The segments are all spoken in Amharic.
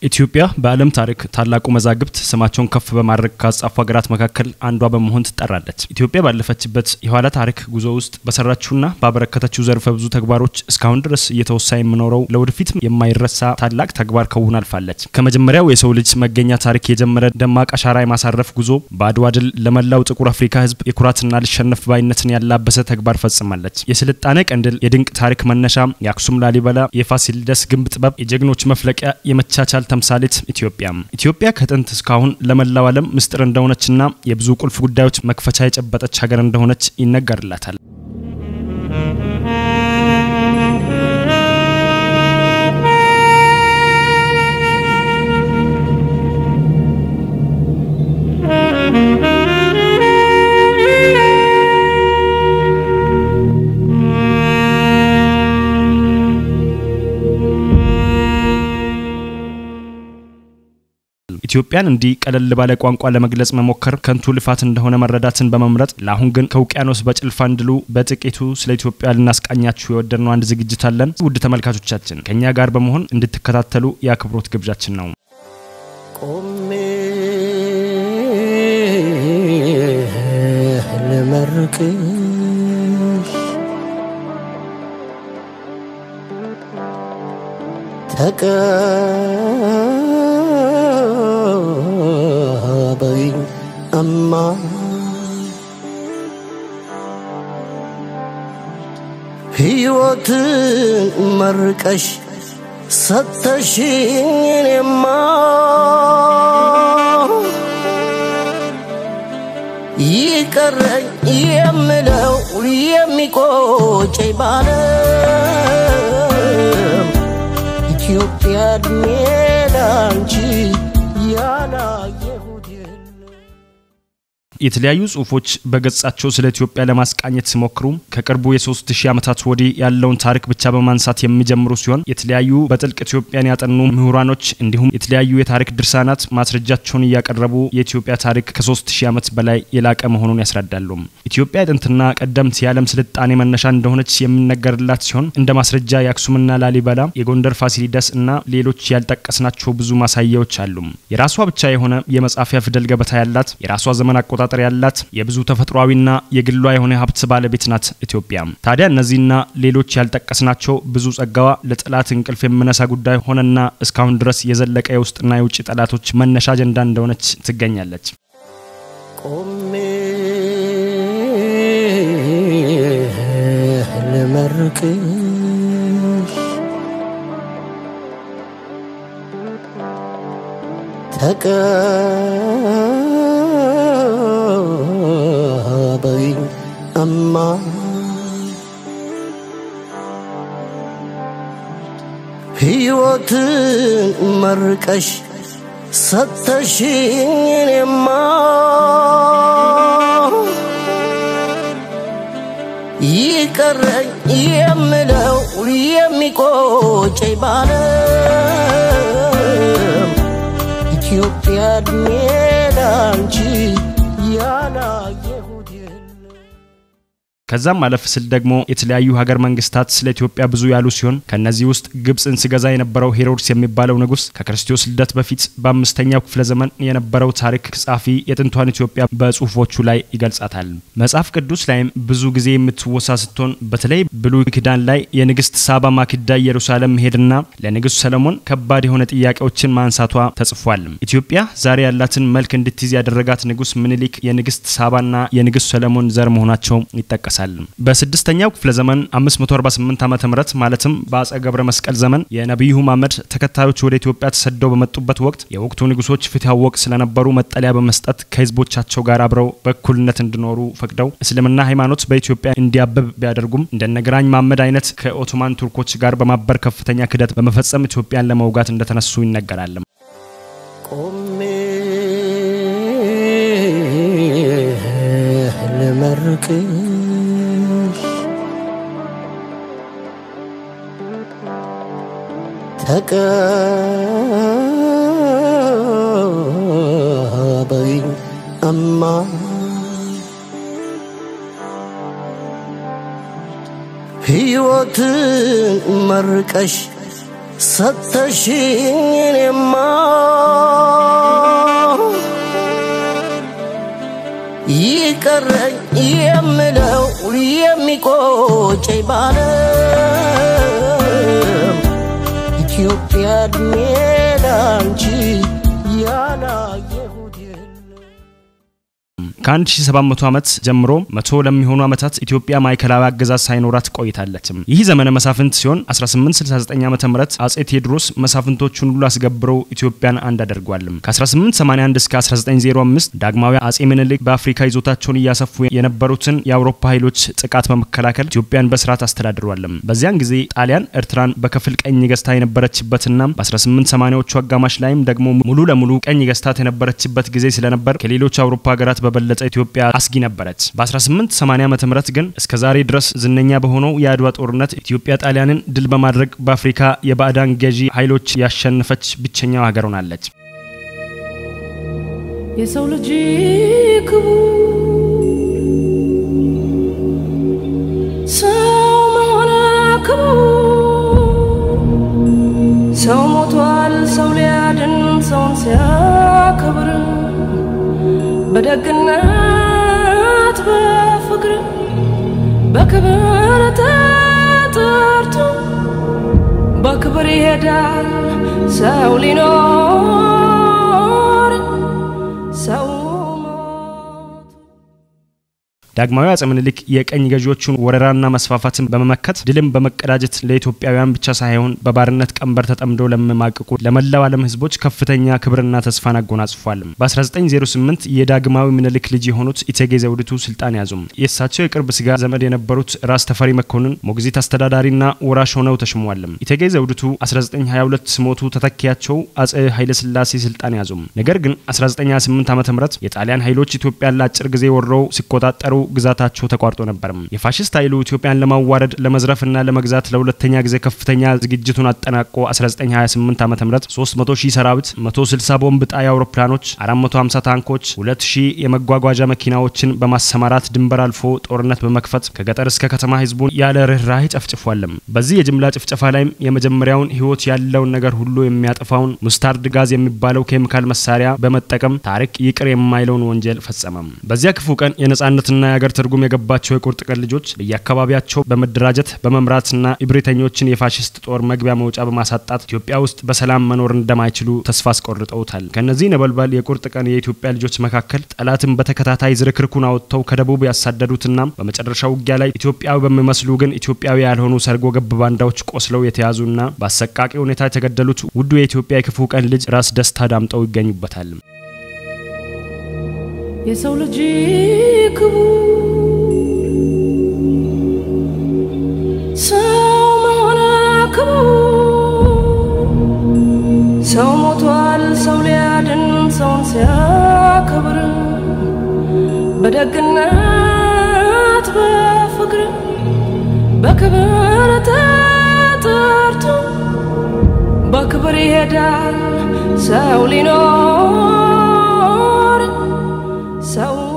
ኢትዮጵያ በዓለም ታሪክ ታላቁ መዛግብት ስማቸውን ከፍ በማድረግ ካጻፉ ሀገራት መካከል አንዷ በመሆን ትጠራለች። ኢትዮጵያ ባለፈችበት የኋላ ታሪክ ጉዞ ውስጥ በሰራችውና ባበረከተችው ዘርፈ ብዙ ተግባሮች እስካሁን ድረስ እየተወሳ የሚኖረው ለወደፊት የማይረሳ ታላቅ ተግባር ከውና አልፋለች። ከመጀመሪያው የሰው ልጅ መገኛ ታሪክ የጀመረ ደማቅ አሻራ የማሳረፍ ጉዞ በአድዋ ድል ለመላው ጥቁር አፍሪካ ሕዝብ የኩራትና ልሸነፍ ባይነትን ያላበሰ ተግባር ፈጽማለች። የስልጣኔ ቀንድል፣ የድንቅ ታሪክ መነሻ፣ የአክሱም ላሊበላ፣ የፋሲለደስ ግንብ ጥበብ፣ የጀግኖች መፍለቂያ፣ የመቻቻል ተምሳሌት ኢትዮጵያ ከጥንት እስካሁን ለመላው ዓለም ምስጢር እንደሆነችና የብዙ ቁልፍ ጉዳዮች መክፈቻ የጨበጠች ሀገር እንደሆነች ይነገርላታል። ኢትዮጵያን እንዲህ ቀለል ባለ ቋንቋ ለመግለጽ መሞከር ከንቱ ልፋት እንደሆነ መረዳትን በመምረጥ ለአሁን ግን ከውቅያኖስ በጭልፋ እንድሉ በጥቂቱ ስለ ኢትዮጵያ ልናስቃኛችሁ የወደድነው አንድ ዝግጅት አለን። ውድ ተመልካቾቻችን ከኛ ጋር በመሆን እንድትከታተሉ የአክብሮት ግብዣችን ነው። ቆሜ ልመርቅሽ፣ ተቀበይኝ እማ፣ ሕይወትን መርቀሽ ሰተሽኝ እኔማ ይቀረኝ የምለው የሚቆጨኝ ባለም ኢትዮጵያ እድሜ ላንቺ ያላየሁት የለም። የተለያዩ ጽሁፎች በገጻቸው ስለ ኢትዮጵያ ለማስቃኘት ሲሞክሩ ከቅርቡ የ3000 ዓመታት ወዲህ ያለውን ታሪክ ብቻ በማንሳት የሚጀምሩ ሲሆን የተለያዩ በጥልቅ ኢትዮጵያን ያጠኑ ምሁራኖች እንዲሁም የተለያዩ የታሪክ ድርሳናት ማስረጃቸውን እያቀረቡ የኢትዮጵያ ታሪክ ከ3000 ዓመት በላይ የላቀ መሆኑን ያስረዳሉ። ኢትዮጵያ የጥንትና ቀደምት የዓለም ስልጣኔ መነሻ እንደሆነች የሚነገርላት ሲሆን እንደ ማስረጃ የአክሱምና ላሊበላ፣ የጎንደር ፋሲለደስ እና ሌሎች ያልጠቀስናቸው ብዙ ማሳያዎች አሉ። የራሷ ብቻ የሆነ የመጻፊያ ፊደል ገበታ ያላት፣ የራሷ ዘመን አቆጣጠር ያላት፣ የብዙ ተፈጥሯዊና የግሏ የሆነ ሀብት ባለቤት ናት ኢትዮጵያ። ታዲያ እነዚህና ሌሎች ያልጠቀስናቸው ብዙ ጸጋዋ ለጠላት እንቅልፍ የሚነሳ ጉዳይ ሆነና እስካሁን ድረስ የዘለቀ የውስጥና የውጭ ጠላቶች መነሻ አጀንዳ እንደሆነች ትገኛለች። ቆሜ ልመርቅሽ፣ ተቀበይኝ እማ፣ ሕይወትን መርቀሽ ሰተሽኝ እኔማ ይቀረኝ የምለው የሚቆጨኝ ባለም ኢትዮጵያ እድሜ ላንቺ ያላየሁት የለም። ከዛም አለፍ ስል ደግሞ የተለያዩ ሀገር መንግስታት ስለ ኢትዮጵያ ብዙ ያሉ ሲሆን ከነዚህ ውስጥ ግብፅን ሲገዛ የነበረው ሄሮድስ የሚባለው ንጉስ ከክርስቶስ ልደት በፊት በ5ኛው ክፍለ ዘመን የነበረው ታሪክ ጸሐፊ የጥንቷን ኢትዮጵያ በጽሁፎቹ ላይ ይገልጻታል። መጽሐፍ ቅዱስ ላይም ብዙ ጊዜ የምትወሳ ስትሆን በተለይ ብሉይ ኪዳን ላይ የንግስት ሳባ ማክዳ ኢየሩሳሌም መሄድና ለንጉስ ሰለሞን ከባድ የሆነ ጥያቄዎችን ማንሳቷ ተጽፏል። ኢትዮጵያ ዛሬ ያላትን መልክ እንድትይዝ ያደረጋት ንጉስ ምኒልክ የንግስት ሳባና የንጉስ ሰለሞን ዘር መሆናቸው ይጠቀሳል። በ6ኛው ክፍለ ዘመን 548 ዓመተ ምህረት ማለትም በአፄ ገብረ መስቀል ዘመን የነብዩ መሐመድ ተከታዮች ወደ ኢትዮጵያ ተሰደው በመጡበት ወቅት የወቅቱ ንጉሶች ፍትሐ ወቅ ስለነበሩ መጠለያ በመስጠት ከህዝቦቻቸው ጋር አብረው በእኩልነት እንዲኖሩ ፈቅደው እስልምና ሃይማኖት በኢትዮጵያ እንዲያብብ ቢያደርጉም እንደነ ግራኝ መሐመድ አይነት ከኦቶማን ቱርኮች ጋር በማበር ከፍተኛ ክህደት በመፈጸም ኢትዮጵያን ለመውጋት እንደተነሱ ይነገራል። ቆሜ ልመርቅሽ፣ ተቀበይኝ እማ፣ ሕይወትን መርቀሽ ሰተሽኝ እኔማ ይቀረኝ የምለው የሚቆጨኝ ባለም ኢትዮጵያ እድሜ ላንቺ ያላየሁት የለም። ከ1700 ዓመት ጀምሮ 100 ለሚሆኑ ዓመታት ኢትዮጵያ ማዕከላዊ አገዛዝ ሳይኖራት ቆይታለች። ይህ ዘመነ መሳፍንት ሲሆን 1869 ዓመተ ምህረት አጼ ቴዎድሮስ መሳፍንቶቹን ሁሉ አስገብረው ኢትዮጵያን አንድ አድርጓል። ከ1881 እስከ 1905 ዳግማዊ አጼ ምኒልክ በአፍሪካ ይዞታቸውን እያሰፉ የነበሩትን የአውሮፓ ኃይሎች ጥቃት በመከላከል ኢትዮጵያን በስርዓት አስተዳድሯል። በዚያን ጊዜ ጣሊያን ኤርትራን በከፊል ቀኝ ገዝታ የነበረችበትና በ1880ዎቹ አጋማሽ ላይም ደግሞ ሙሉ ለሙሉ ቀኝ ገዝታት የነበረችበት ጊዜ ስለነበር ከሌሎች አውሮፓ ሀገራት በበለጠ ኢትዮጵያ አስጊ ነበረች። በ1880 ዓመተ ምህረት ግን እስከዛሬ ድረስ ዝነኛ በሆነው የአድዋ ጦርነት ኢትዮጵያ ጣሊያንን ድል በማድረግ በአፍሪካ የባዕዳን ገዢ ኃይሎች ያሸነፈች ብቸኛው ሀገር ሆናለች። የሰው ልጅ ክቡር ሰው መሆን ክቡር ሰው ሞቷል ሰው ሊያድን ሰውን ሲያከብር በደግነት በፍቅር በክብር ተጠርቶ በክብር ይሄዳል ሰው ሊኖር ሰው ሞቶ። ዳግማዊ አጼ ምኒልክ የቀኝ ገዢዎቹን ወረራና መስፋፋትን በመመከት ድልም በመቀዳጀት ለኢትዮጵያውያን ብቻ ሳይሆን በባርነት ቀንበር ተጠምደው ለሚማቅቁ ለመላው ዓለም ሕዝቦች ከፍተኛ ክብርና ተስፋን አጎናጽፏል። በ1908 የዳግማዊ ምኒልክ ልጅ የሆኑት እቴጌ ዘውዲቱ ስልጣን ያዙ። የእሳቸው የቅርብ ስጋ ዘመድ የነበሩት ራስ ተፈሪ መኮንን ሞግዚት አስተዳዳሪና ወራሽ ሆነው ተሾመዋል። እቴጌ ዘውዲቱ 1922 ሲሞቱ ተተኪያቸው አጼ ኃይለ ሥላሴ ስልጣን ያዙ። ነገር ግን 1928 ዓ.ም የጣሊያን ኃይሎች ኢትዮጵያን ለአጭር ጊዜ ወረው ሲቆጣጠሩ ግዛታቸው ተቋርጦ ነበር። የፋሽስት ኃይሉ ኢትዮጵያን ለማዋረድ ለመዝረፍና ለመግዛት ለሁለተኛ ጊዜ ከፍተኛ ዝግጅቱን አጠናቆ 1928 ዓ.ም 300,000 ሰራዊት፣ 160 ቦምብ ጣይ አውሮፕላኖች፣ 450 ታንኮች፣ 2000 የመጓጓዣ መኪናዎችን በማሰማራት ድንበር አልፎ ጦርነት በመክፈት ከገጠር እስከ ከተማ ህዝቡን ያለ ርህራሄ ጨፍጭፏል። በዚህ የጅምላ ጭፍጨፋ ላይም የመጀመሪያውን ህይወት ያለውን ነገር ሁሉ የሚያጠፋውን mustard gas የሚባለው ኬሚካል መሳሪያ በመጠቀም ታሪክ ይቅር የማይለውን ወንጀል ፈጸመ። በዚያ ክፉ ቀን የነጻነትና የሀገር ትርጉም የገባቸው የቁርጥ ቀን ልጆች በየአካባቢያቸው በመደራጀት በመምራትና እብሪተኞችን የፋሽስት ጦር መግቢያ መውጫ በማሳጣት ኢትዮጵያ ውስጥ በሰላም መኖር እንደማይችሉ ተስፋ አስቆርጠውታል። ከነዚህ ነበልባል የቁርጥ ቀን የኢትዮጵያ ልጆች መካከል ጠላትን በተከታታይ ዝርክርኩን አወጥተው ከደቡብ ያሳደዱትና በመጨረሻው ውጊያ ላይ ኢትዮጵያዊ በሚመስሉ ግን ኢትዮጵያዊ ያልሆኑ ሰርጎ ገብ ባንዳዎች ቆስለው የተያዙና በአሰቃቂ ሁኔታ የተገደሉት ውዱ የኢትዮጵያ የክፉ ቀን ልጅ ራስ ደስታ ዳምጠው ይገኙበታል። የሰው ልጅ ክቡር ሰው መሆን ክቡር ሰው ሞቷል ሰው ሊያድን ሰውን ሲያከብር በደግነት በፍቅር በክብር ተጠርቶ በክብር ይሄዳል ሰው ሊኖር ሰው ሞቶ።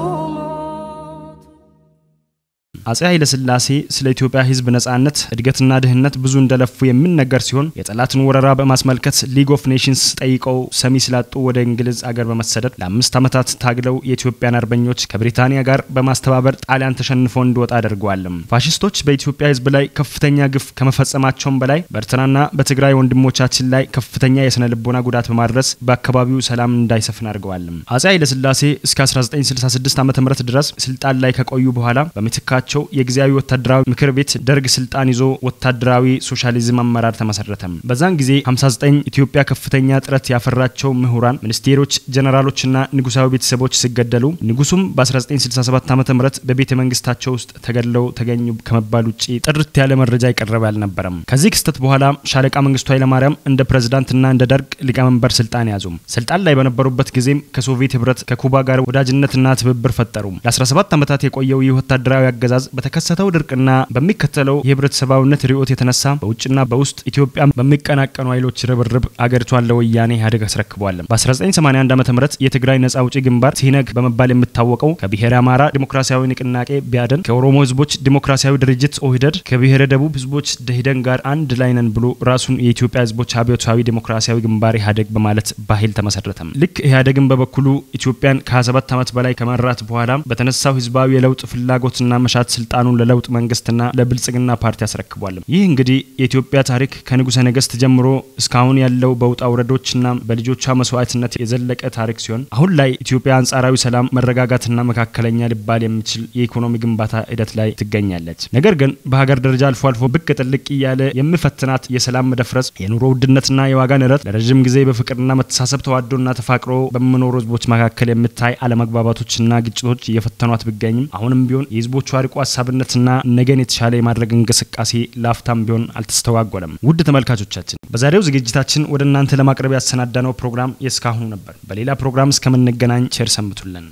አጼ ኃይለ ሥላሴ ስለ ኢትዮጵያ ሕዝብ ነጻነት እድገትና ድህነት ብዙ እንደለፉ የሚነገር ሲሆን የጠላትን ወረራ በማስመልከት League of Nations ጠይቀው ሰሚ ስላጡ ወደ እንግሊዝ አገር በመሰደድ ለ5 ዓመታት ታግለው የኢትዮጵያን አርበኞች ከብሪታንያ ጋር በማስተባበር ጣሊያን ተሸንፎ እንዲወጣ አድርገዋል። ፋሽስቶች በኢትዮጵያ ሕዝብ ላይ ከፍተኛ ግፍ ከመፈጸማቸውም በላይ በኤርትራና በትግራይ ወንድሞቻችን ላይ ከፍተኛ የስነ ልቦና ጉዳት በማድረስ በአካባቢው ሰላም እንዳይሰፍን አድርገዋል። አጼ ኃይለ ሥላሴ እስከ 1966 ዓ.ም ድረስ ስልጣን ላይ ከቆዩ በኋላ በምትካቸው የጊዜያዊ ወታደራዊ ምክር ቤት ደርግ ስልጣን ይዞ ወታደራዊ ሶሻሊዝም አመራር ተመሰረተ። በዛን ጊዜ 59 ኢትዮጵያ ከፍተኛ ጥረት ያፈራቸው ምሁራን፣ ሚኒስቴሮች፣ ጀነራሎችና ንጉሳዊ ቤተሰቦች ሲገደሉ ንጉሱም በ1967 ዓ.ም በቤተ መንግስታቸው ውስጥ ተገድለው ተገኙ ከመባል ውጪ ጥርት ያለ መረጃ የቀረበ አልነበረም። ከዚህ ክስተት በኋላ ሻለቃ መንግስቱ ኃይለማርያም እንደ ፕሬዝዳንትና እንደ ደርግ ሊቀመንበር ስልጣን ያዙ። ስልጣን ላይ በነበሩበት ጊዜም ከሶቪየት ህብረት ከኩባ ጋር ወዳጅነትና ትብብር ፈጠሩ። ለ17 ዓመታት የቆየው ይህ ወታደራዊ አገዛዝ አገዛዝ በተከሰተው ድርቅና በሚከተለው የህብረተሰባዊነት ርዕዮት የተነሳ በውጭና በውስጥ ኢትዮጵያን በሚቀናቀኑ ኃይሎች ርብርብ አገሪቷን ለወያኔ ኢህአዴግ አስረክቧል። በ1981 ዓ.ም የትግራይ ነጻ አውጪ ግንባር ትህነግ በመባል የሚታወቀው ከብሔረ አማራ ዲሞክራሲያዊ ንቅናቄ ቢያደን፣ ከኦሮሞ ህዝቦች ዲሞክራሲያዊ ድርጅት ኦህዴድ፣ ከብሔረ ደቡብ ህዝቦች ደኢህዴን ጋር አንድ ላይ ነን ብሎ ራሱን የኢትዮጵያ ህዝቦች አብዮታዊ ዲሞክራሲያዊ ግንባር ኢህአዴግ በማለት በኃይል ተመሰረተ። ልክ ኢህአዴግን በበኩሉ ኢትዮጵያን ከ27 ዓመት በላይ ከመራት በኋላ በተነሳው ህዝባዊ የለውጥ ፍላጎትና መሻት ስልጣኑን ለለውጥ መንግስትና ለብልጽግና ፓርቲ አስረክቧል። ይህ እንግዲህ የኢትዮጵያ ታሪክ ከንጉሰ ነገስት ጀምሮ እስካሁን ያለው በውጣ ውረዶችና በልጆቿ መስዋዕትነት የዘለቀ ታሪክ ሲሆን አሁን ላይ ኢትዮጵያ አንጻራዊ ሰላም፣ መረጋጋትና መካከለኛ ሊባል የሚችል የኢኮኖሚ ግንባታ ሂደት ላይ ትገኛለች። ነገር ግን በሀገር ደረጃ አልፎ አልፎ ብቅ ጥልቅ እያለ የሚፈትናት የሰላም መደፍረስ፣ የኑሮ ውድነትና የዋጋ ንረት፣ ለረጅም ጊዜ በፍቅርና መተሳሰብ ተዋዶና ተፋቅሮ በሚኖሩ ህዝቦች መካከል የሚታይ አለመግባባቶችና ግጭቶች እየፈተኗት ቢገኝም አሁንም ቢሆን የህዝቦቿ አርቆ ሀሳብነትና ነገን የተሻለ የማድረግ እንቅስቃሴ ላፍታም ቢሆን አልተስተጓጎለም። ውድ ተመልካቾቻችን፣ በዛሬው ዝግጅታችን ወደ እናንተ ለማቅረብ ያሰናዳነው ፕሮግራም የእስካሁኑ ነበር። በሌላ ፕሮግራም እስከምንገናኝ ቸር ሰንብቱልን።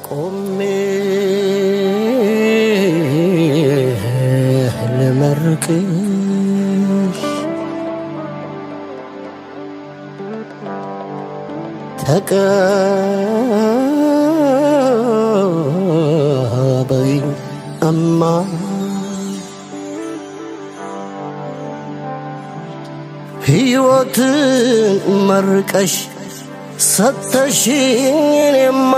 ቆሜ ልመርቅሽ፣ ተቀበይኝ እማ፣ ሕይወትን መርቀሽ ሰተሽኝ እኔማ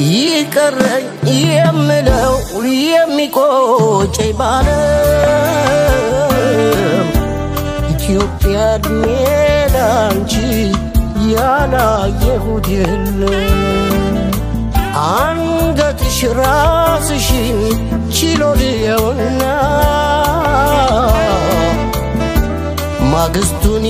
ይቀረኝ የምለው የሚቆጨኝ ባለም ኢትዮጵያ እድሜ ላንቺ ያላየሁት የለም። አንገትሽ ራስሽን ችሎ ልየውና ማግስቱን